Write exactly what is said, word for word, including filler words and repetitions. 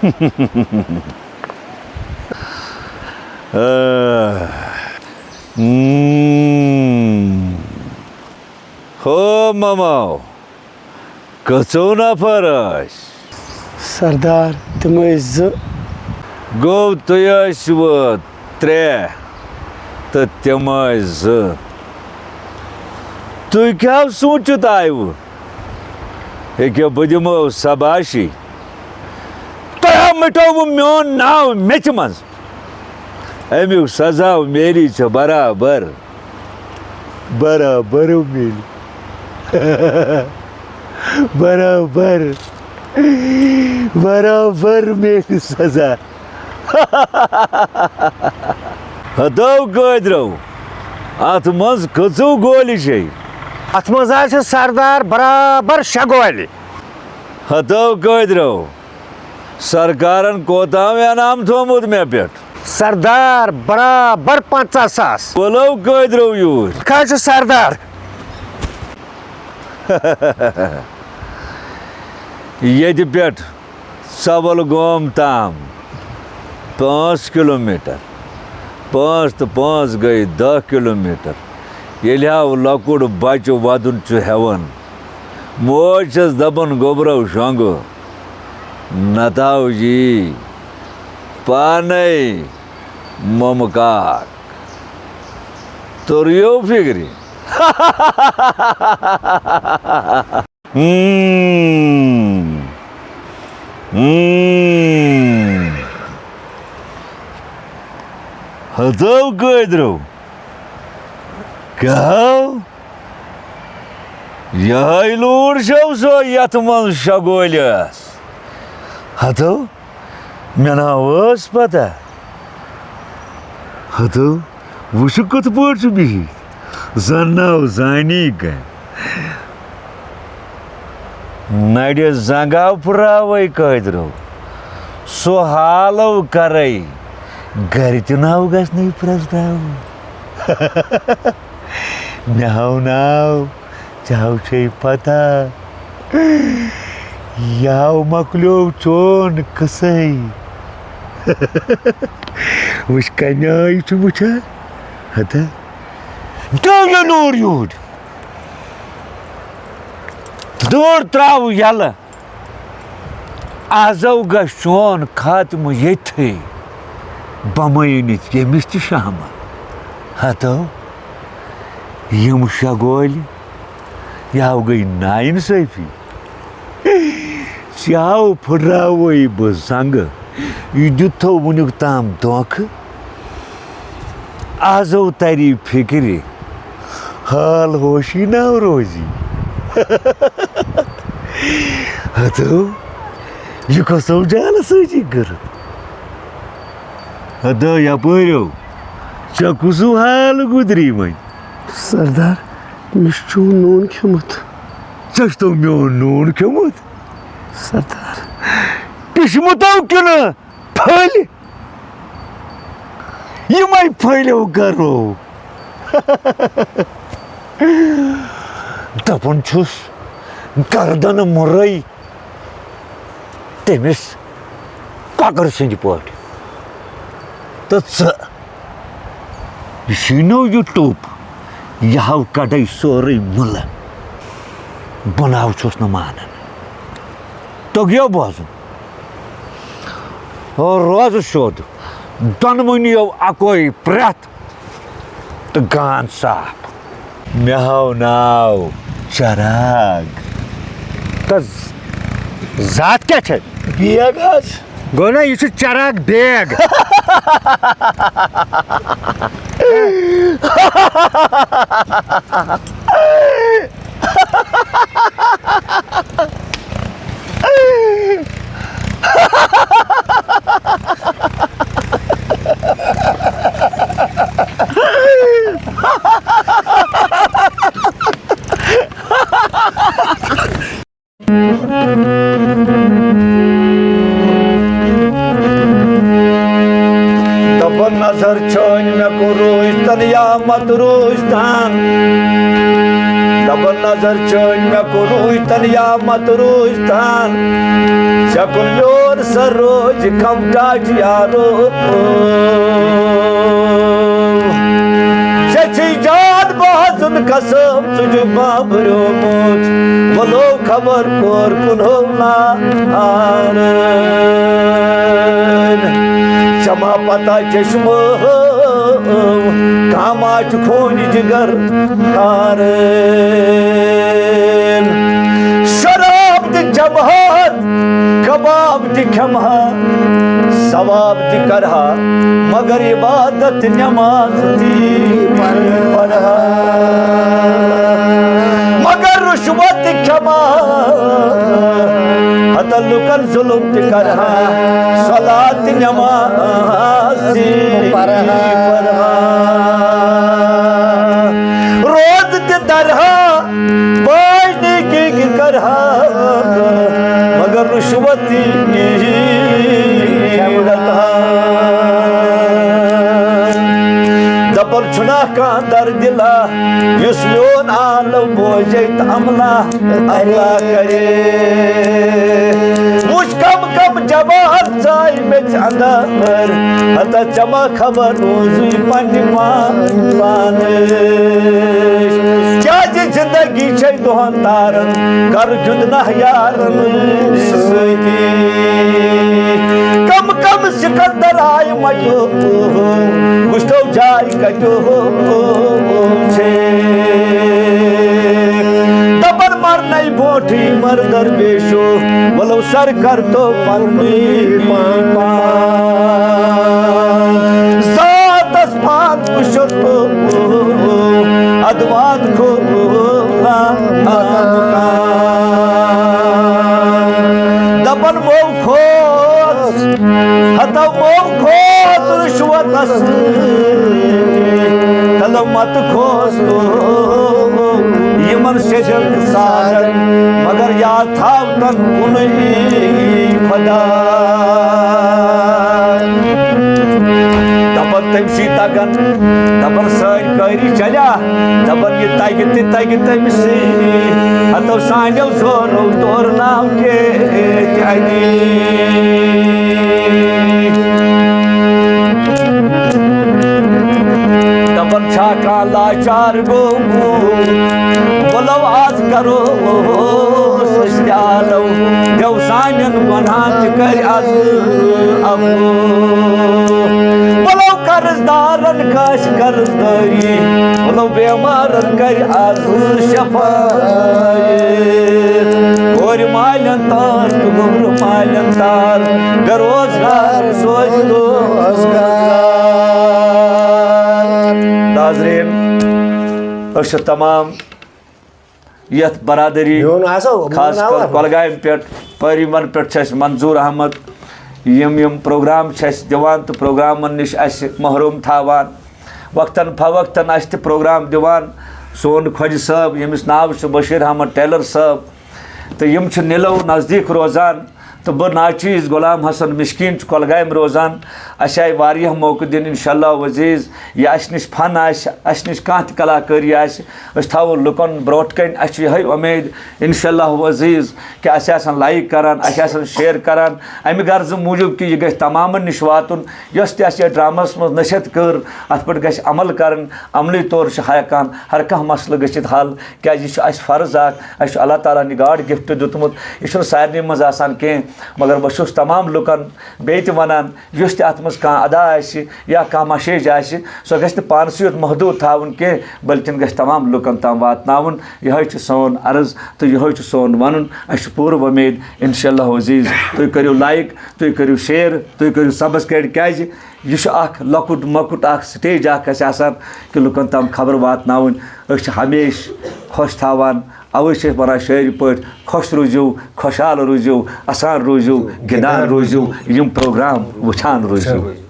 آہ۔ مم۔ ہو ممو، کٔژو نفر ٲسۍ؟ سردار، تِم ٲسۍ زٕ۔ گوٚو، تُہۍ ٲسوٕ ترٛےٚ تہٕ تِم ٲسۍ زٕ۔ تُہۍ کیٛاہ سوٗنٛچِتھ آیوٕ؟ ییٚکیٛاہ، بہٕ دِمو سباشی۔ تۄہہِ ہا مِٹووٕ میون ناو میٚژِ منٛز۔ اَمیُک سزا میلی ژےٚ برابر۔ برابر میلی۔ برابر۔ برابر میلی سزا۔ ہتو قٲدرو، اتھ منٛز کٔژو گولہِ چھے؟ اتھ منٛز حظ چھِ سردار برابر شےٚ گولہِ۔ ہتو قٲدرو، سرکارن کوتاہ انعام تھومُت مےٚ پٮ۪ٹھ؟ سردار، برابر پنٛژاہ ساس۔ ولو قٲدرو یوٗرۍ۔ کیٛاہ چھُ سردار؟ ییٚتہِ پٮ۪ٹھ ژَول گوم تام پانٛژھ کِلوٗ میٖٹر۔ پانٛژھ تہٕ پانٛژھ گٔے دَہ کِلوٗ میٖٹر۔ ییٚلہِ ہاو لۄکُٹ بچہٕ وَدُن چھُ ہٮ۪وان، موج چھَس دَپان، "گوٚبرو شۄنٛگہٕ، نَتہٕ ہاو یی پانَے مۄمہٕ کاک۔" توٚریو فِکرِ؟ ہم۔ ہم۔ ہتو قٲدرو۔ کیٛاہ ہو؟ یہے لوٗر چھو سۄ یتھ منٛز شےٚ گولہِ ٲس؟ ہتو، مےٚ نا ٲس پتہ۔ ہتو، وٕچھِو کِتھ پٲٹھۍ چھُ بِہِتھ۔ زن ناو زانی کانٛہہ۔ نرِ زنٛگاو پھٕراوَے قٲدرو۔ سُہ حالو کرے۔ گرِ تہِ ناو گژھِ نہٕ یہِ پرٛزناوُن۔ مےٚ ہاو ناو۔ ژےٚ ہاو چھے پتہ، یاو مۄکلیو چون قصے۔ وٕچھ کمہِ آیہِ چھُ وٕچھان۔ ہتا، دو یہِ نوٗر یوٗرۍ۔ دٲر ترٛاو یَلہٕ۔ آزو گژھِ چون خاتمہٕ ییٚتھٕے۔ بمٲیِنِتھ ییٚمِس تہِ شامل۔ ہتو، یِم شےٚ گولہِ، یہِ ہاو گٔے نااِنصٲفی۔ ژےٚ ہاو پھٕٹراوے بہٕ زنٛگہٕ۔ یہِ دیُتتھو وٕنیُک تام دھوکہٕ۔ آزو تری فِکرِ، حال ہوشی ناو روزی۔ ہتو، یہِ کۄسو جالہٕ سٲزی کٔرٕتھ؟ ہتو یپٲرِو، ژےٚ کُسو حال گُدری وۄنۍ؟ سردار، مےٚ چھُ چون نوٗن کھیوٚمُت۔ ژےٚ چھُتو میون نوٗن کھیوٚمُت؟ سردار۔ پِشمُتو کِنہٕ پھٔلۍ؟ یِمے پھٔلِو گرو۔ دپان چھُس، گردن مُرے تٔمِس کۄکر سٕنٛدِ پٲٹھۍ۔ تہٕ ژٕ، یہِ چھُے نوٚو یہِ ٹوٚپ، یہِ ہاو کڑے سورُے مُلہٕ۔ بہٕ ناو چھُس نہٕ مانان۔ توٚگیو بوزُن؟ او روزٕ سیوٚد، دۄنوٕنیو اکوے پرٛٮ۪تھ تہٕ گان صاف۔ مےٚ ہاو ناو چراغ۔ تہٕ ز-، ذات کیٛاہ چھے؟ بیگ حظ۔ گوٚو نا، یہِ چھُ چراغ بیگ۔ دپن نظر چھٲنۍ مےٚ کوٚروٗستن یا مت روٗستن۔ دپن نظر چھٲنۍ مےٚ کوٚروٗستن یا مت روٗستن۔ ژےٚ کُن یور سر روز کم ٹاٹھ یارو۔ ژےٚ چھُے جان بازُن قسم، ژٕ چھُکھ بامبریومُت۔ ولو خبر کور کُنہو نارن۔ ژےٚ ما پتہ چشمہٕ کاما چھُ خوٗنہِ جگر کارن۔ شراب تہِ چمہٕ ہا، کباب تہِ کھٮ۪مہٕ ہا، ثواب تہِ کرٕ ہا، مگر عبادت نماز تہِ پرٕ ہا۔ مگر رشوت تہِ کھٮ۪مہٕ ہا، ہتن لُکن ظلم تہِ کرٕ ہا، صلات تہِ نماز تہِ پرٕ ہا۔ روزٕ تہِ درٕ ہا، باش نیکی تہِ کرٕ ہا، مگر رشوت تہِ رٹہٕ ہا۔ دپان چھُنا کانٛہہ دردِلا، یُس میون عالم بوزے تہٕ عملہ، عملہ کرے۔ وٕچھ کم کم جوان ژاے مےٚ ژٕ اندر، ہتا ژےٚ ما خبر روزُے پننہِ پان پانس۔ کیازِ زندگی چھے دۄہن تارن، کر گِنٛدنہ یارن سۭتی۔ کم کم سکندر آے مٹو، وٕچھتو جاے کتو چھے۔ دپن مرنے برونٹھٕے مر درویشو، ولو سر کر تو پننی پان۔ ذاتس پان کشتو ادوات کھو۔ دپن مو کھوژ، ہتو مو کھوژ رشوتس۔ تلو مت کھوژ تو یمن سجن سارن، مگر یاد تھاو تن کُنُے خدا۔ دپن تٔمۍ سی تگن، دپن سٲنۍ قٲری چلیا، دپن یہِ تگہِ تہِ تگہِ تٔمۍ سی۔ ہتو سانیو زورو تور ناو کے تہِ اَنی۔ دپن چھا کانٛہہ لاچار گوٚمُت، ولو آز کرو أسۍ تہِ آلو، دیو سانٮ۪ن گۄنہان تہِ کرِ از عفو۔ ولو قرض دارن کٲنٛسہِ قرض دٲری، ولو بیمارن کرِ از شفایت۔ کورِ مالٮ۪ن تار تہٕ گوٚبرٕ مالٮ۪ن تار، بے روزگار سوزِ روزگار۔ ناظرین، أسۍ چھِ تمام یتھ برادری، میون آسو، میون خاص آوا۔ کر کۄلگامہِ پٮ۪ٹھ، پٲرِمن پٮ۪ٹھ چھِ اَسہِ منظور احمد، یِم یِم پروگرام چھِ اَسہِ دِوان تہٕ پروگرامن نِش اَسہِ محروم تھاوان، وقتاً فوقتاً اَسہِ تہِ پروگرام دِوان۔ سون خۄجہِ صٲب، ییٚمِس ناو چھُ بشیٖر احمد ٹیلر صٲب، تہٕ یِم چھِ نِلو نزدیٖک روزان۔ تہٕ بہٕ ناچیز غلام حسن مشکین چھُ کۄلگامہِ روزان۔ اَسہِ آیہِ واریاہ موقعہٕ دِنہٕ، انشاءاللہ عزیز، یہِ اَسہِ نِش فن آسہِ، اَسہِ نِش کانٛہہ تہِ کلاکٲری آسہِ، أسۍ تھاوو لُکن برونٛٹھ کَنۍ۔ اَسہِ چھِ یِہوٚے اُمید، انشاءاللہ عزیز، کہِ اَسہِ آسن لایک کران، اَسہِ آسن شیئر کران، اَمہِ غرضہٕ موٗجوٗب کہِ یہِ گژھِ تمامن نِش واتُن۔ یۄس تہِ اَسہِ یَتھ ڈراماہَس منٛز نصیحت کٔر، اَتھ پٮ۪ٹھ گژھِ عمل کرٕنۍ۔ عملی طور چھُ ہر کانٛہہ، ہر کانٛہہ مسلہٕ گٔژھِتھ حل، کیٛازِ یہِ چھُ اَسہِ فرض اکھ، اَسہِ چھُ اللہ تعالیٰ ہن یہِ گاڈ گفٹ دیُتمُت۔ یہِ چھُنہٕ سارنٕے منٛز آسان کینٛہہ، مگر بہٕ چھُس تمام لُکن بیٚیہِ تہِ ونان، یُس تہِ اتھ منٛز کانٛہہ ادا آسہِ یا کانٛہہ مسیج آسہِ، سۄ گژھِ نہٕ پانسٕے یوت محدوٗد تھاوُن کینٛہہ، بلکہِ گژھِ تمام لُکن تام واتناوُن۔ یِہوٚے چھُ سون عرض تہٕ یِہوٚے چھُ سون ونُن۔ اَسہِ چھُ پوٗرٕ وۄمید، انشاءاللہ عزیز، تُہۍ کٔرِو لایک، تُہۍ کٔرِو شیئر، تُہۍ کٔرِو سبسکرایب، کیٛازِ یہِ چھُ اکھ لۄکُٹ مۄکُٹ اکھ سٹیج اکھ اَسہِ آسان کہِ لُکن تام خبر واتناوٕنۍ۔ أسۍ چھِ ہمیشہِ خۄش تھاوان، اوے چھِ أسۍ ونان شٲعری پٲٹھۍ، خۄش روٗزِو، خۄشحال روٗزِو، اسان روٗزِو، گِنٛدان روٗزِو، یِم پروگرام وٕچھان روٗزِو۔